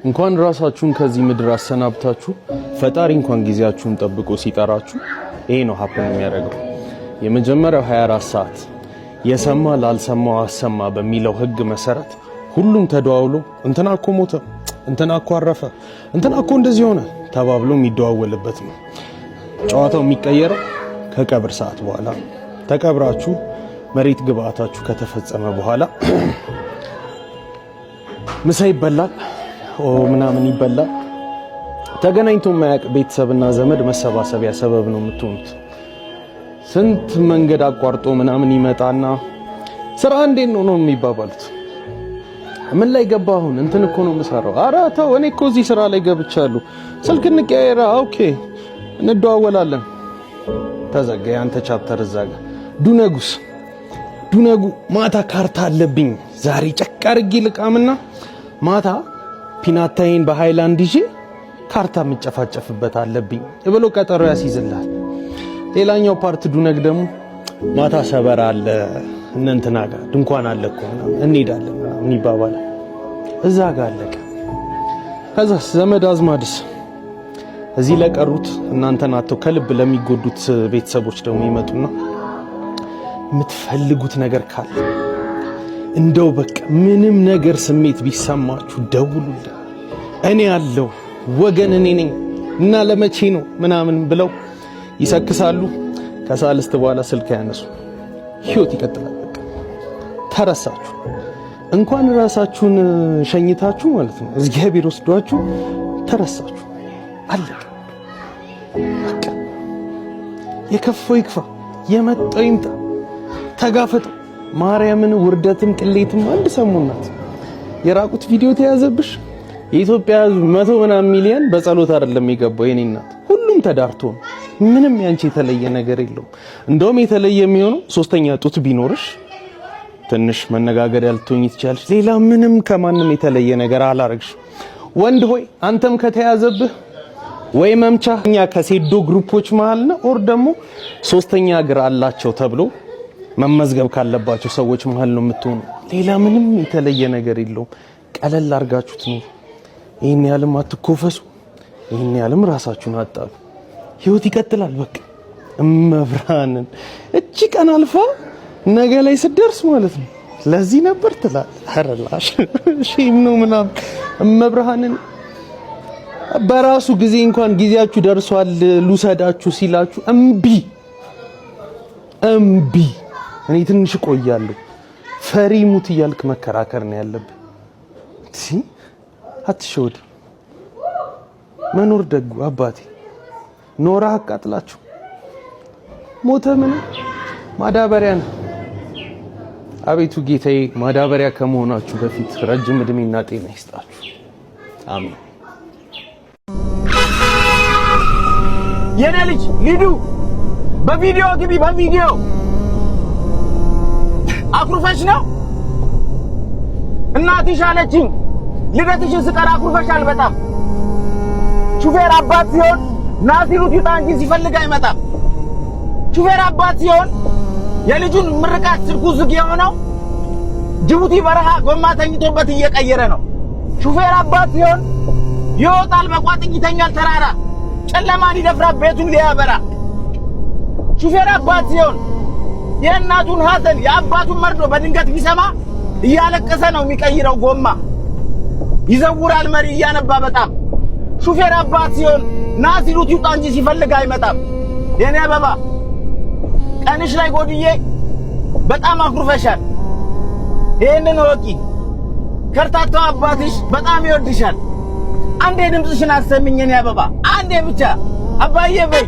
እንኳን ራሳችሁን ከዚህ ምድር አሰናብታችሁ ፈጣሪ እንኳን ጊዜያችሁን ጠብቆ ሲጠራችሁ ይሄ ነው happen የሚያደርገው። የመጀመሪያው 24 ሰዓት የሰማ ላልሰማው አሰማ በሚለው ህግ መሰረት ሁሉም ተደዋውሎ እንትና እኮ ሞተ፣ እንትና እኮ አረፈ፣ እንትና እኮ እንደዚህ ሆነ ተባብሎ የሚደዋወልበት ነው። ጨዋታው የሚቀየረው ከቀብር ሰዓት በኋላ ነው። ተቀብራችሁ መሬት ግብአታችሁ ከተፈጸመ በኋላ ምሳ ይበላል ምናምን ይበላል። ተገናኝቶ የማያውቅ ቤተሰብና ዘመድ መሰባሰቢያ ሰበብ ነው የምትሆኑት። ስንት መንገድ አቋርጦ ምናምን ይመጣና ስራ እንዴት ነው ነው የሚባባሉት። ምን ላይ ገባ አሁን? እንትን እኮ ነው የምሰራው። ኧረ ተው፣ እኔ እኮ እዚህ ስራ ላይ ገብቻለሁ። ስልክ እንቀያየራ፣ okay እንደዋወላለን። ተዘጋ ያንተ chapter እዛ ጋር። ዱነጉስ ዱነጉ ማታ ካርታ አለብኝ ዛሬ ጨቅ አድርጌ ልቃምና ማታ ፒናታዬን በሃይላንድ ይዤ ካርታ የምጨፋጨፍበት አለብኝ ብሎ ቀጠሮ ያስይዝልሃል። ሌላኛው part ዱነግ ደግሞ ማታ ሰበራ አለ እነ እንትና ጋር ድንኳን አለ እኮ ምናምን እንሄዳለን ምናምን ይባባላል። እዛ ጋር አለቀ። ከዛስ ዘመድ አዝማድስ እዚህ ለቀሩት እናንተን አጥተው ከልብ ለሚጎዱት ቤተሰቦች ደግሞ ይመጡና የምትፈልጉት ነገር ካለ እንደው በቃ ምንም ነገር ስሜት ቢሰማችሁ ደውሉልን፣ እኔ አለው ወገን እኔ ነኝ እና ለመቼ ነው ምናምን ብለው ይሰክሳሉ። ከሳልስት በኋላ ስልክ ያነሱ፣ ህይወት ይቀጥላል። በቃ ተረሳችሁ። እንኳን ራሳችሁን ሸኝታችሁ ማለት ነው እግዚአብሔር ወስዷችሁ ተረሳችሁ። አለቀ በቃ። የከፋው ይክፋ፣ የመጣው ይምጣ፣ ተጋፈጠው። ማርያምን ውርደትም ቅሌትም አንድ ሰሞን ናት። የራቁት ቪዲዮ ተያዘብሽ። የኢትዮጵያ ሕዝብ 100 ምናምን ሚሊዮን በጸሎት አይደለም የገባው የኔ እናት፣ ሁሉም ተዳርቶ ነው። ምንም ያንቺ የተለየ ነገር የለውም። እንደውም የተለየ የሚሆነው ሶስተኛ ጡት ቢኖርሽ ትንሽ መነጋገር ያልትሆኝ ትችያለሽ። ሌላ ምንም ከማንም የተለየ ነገር አላረግሽ። ወንድ ሆይ አንተም ከተያዘብህ ወይ መምቻ እኛ ከሴዶ group ኦች መሃል ነው or ደግሞ ሶስተኛ እግር አላቸው ተብሎ መመዝገብ ካለባቸው ሰዎች መሃል ነው የምትሆኑ። ሌላ ምንም የተለየ ነገር የለውም። ቀለል አድርጋችሁት ነው። ይህን ያህልም አትኮፈሱ። ይህን ያህልም ራሳችሁን አጣሉ። ህይወት ይቀጥላል። በቃ እመብርሃንን እቺ ቀን አልፋ ነገ ላይ ስደርስ ማለት ነው ለዚህ ነበር ትላል። ኧረ ላሽ shame ነው ምናምን እመብርሃንን በራሱ ጊዜ እንኳን ጊዜያችሁ ደርሷል ልውሰዳችሁ ሲላችሁ እምቢ እምቢ፣ እኔ ትንሽ እቆያለሁ ፈሪ ሙት እያልክ መከራከር ነው ያለብህ። አትሸወድ። መኖር ደጉ አባቴ ኖራ አቃጥላችሁ ሞተ ምን ማዳበሪያ ነው። አቤቱ ጌታዬ ማዳበሪያ ከመሆናችሁ በፊት ረጅም እድሜና ጤና ይስጣችሁ። አሜን። የኔ ልጅ ሊዱ በቪዲዮ ግቢ፣ በቪዲዮ አኩርፈሽ ነው እናትሽ አለችኝ። ልደትሽን ስጠራ አኩርፈሻል በጣም። ሹፌር አባት ሲሆን ና ሲሉት ይውጣ እንጂ ሲፈልግ አይመጣም። ሹፌር አባት ሲሆን የልጁን ምርቃት ስልኩ ዝግ የሆነው ጅቡቲ በረሃ ጎማ ተኝቶበት እየቀየረ ነው። ሹፌር አባት ሲሆን ይወጣል በቋጥኝ ይተኛል ተራራ ጨለማን ይደፍራ ቤቱን ሊያበራ። ሹፌር አባት ሲሆን የእናቱን ሐዘን የአባቱን መርዶ በድንገት ቢሰማ እያለቀሰ ነው የሚቀይረው ጎማ። ይዘውራል መሪ እያነባ በጣም። ሹፌር አባት ሲሆን ና ሲሉት ይውጣ እንጂ ሲፈልግ አይመጣም። የኔ አበባ ቀንሽ ላይ ጎድዬ በጣም አኩርፈሻል። ይህንን እወቂ። ከርታታው አባትሽ በጣም ይወድሻል። አንዴ ድምፅሽን አሰሚኝ የኔ አበባ፣ አንዴ ብቻ አባዬ በይ።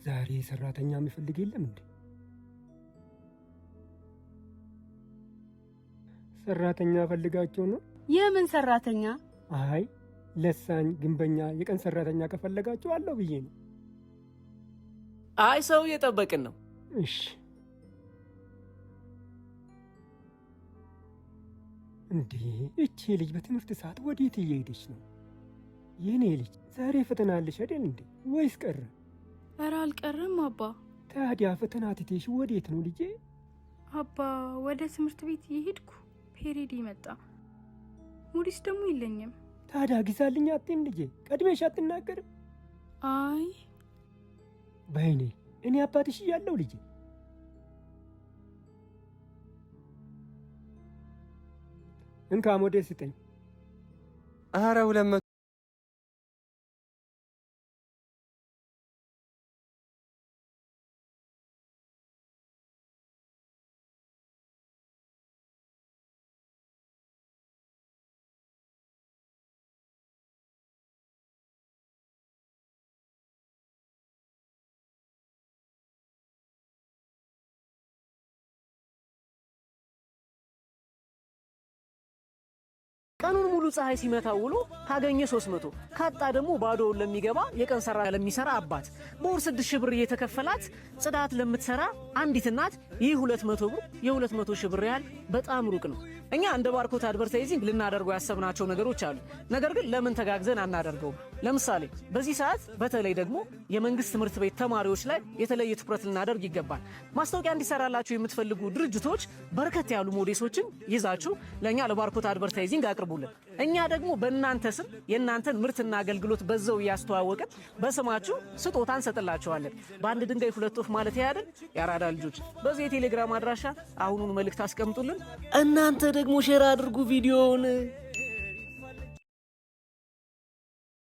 ዛሬ ሰራተኛ የሚፈልግ የለም እንዴ? ሰራተኛ ፈልጋቸው ነው? የምን ሰራተኛ? አይ ለሳኝ፣ ግንበኛ፣ የቀን ሰራተኛ ከፈለጋችሁ አለው ብዬ ነው። አይ ሰው እየጠበቅን ነው። እሺ። እንዴ እቺ ልጅ በትምህርት ሰዓት ወዴት እየሄደች ነው? የኔ ልጅ ዛሬ ፈተና አለሽ አይደል እንዴ? ወይስ ቀረ? ኧረ አልቀረም አባ። ታዲያ ፈተና ትቴሽ ወዴት ነው ልጄ? አባ ወደ ትምህርት ቤት እየሄድኩ period መጣ። ሞዴስ ደግሞ የለኝም። ታዲያ ግዛልኝ አትይም ልጄ? ቀድሜሽ አትናገርም? አይ። በይኔ እኔ አባትሽ እያለሁ ልጄ። እንካ ሞዴስ ስጠኝ። ኧረ 200። ቀኑን ሙሉ ፀሐይ ሲመታ ውሎ ካገኘ 300 ካጣ ደግሞ ባዶውን ለሚገባ የቀን ስራ ለሚሰራ አባት፣ በወር 6,000 ብር እየተከፈላት ጽዳት ለምትሰራ አንዲት እናት ይህ 200 ብር የ200 ሺህ ብር ያህል በጣም ሩቅ ነው። እኛ እንደ ባርኮት Advertising ልናደርገው ያሰብናቸው ነገሮች አሉ። ነገር ግን ለምን ተጋግዘን አናደርገውም? ለምሳሌ በዚህ ሰዓት በተለይ ደግሞ የመንግስት ትምህርት ቤት ተማሪዎች ላይ የተለየ ትኩረት ልናደርግ ይገባል። ማስታወቂያ እንዲሰራላችሁ የምትፈልጉ ድርጅቶች በርከት ያሉ ሞዴሶችን ይዛችሁ ለእኛ ለባርኮት Advertising አቅርቡልን። እኛ ደግሞ በእናንተ ስም የእናንተን ምርትና አገልግሎት በዛው እያስተዋወቅን በስማችሁ ስጦታ እንሰጥላችኋለን። በአንድ ድንጋይ ሁለት ወፍ ማለት ያድን። የአራዳ ልጆች፣ በዚህ የቴሌግራም አድራሻ አሁኑን መልእክት አስቀምጡልን። እናንተ ደግሞ share አድርጉ ቪዲዮውን።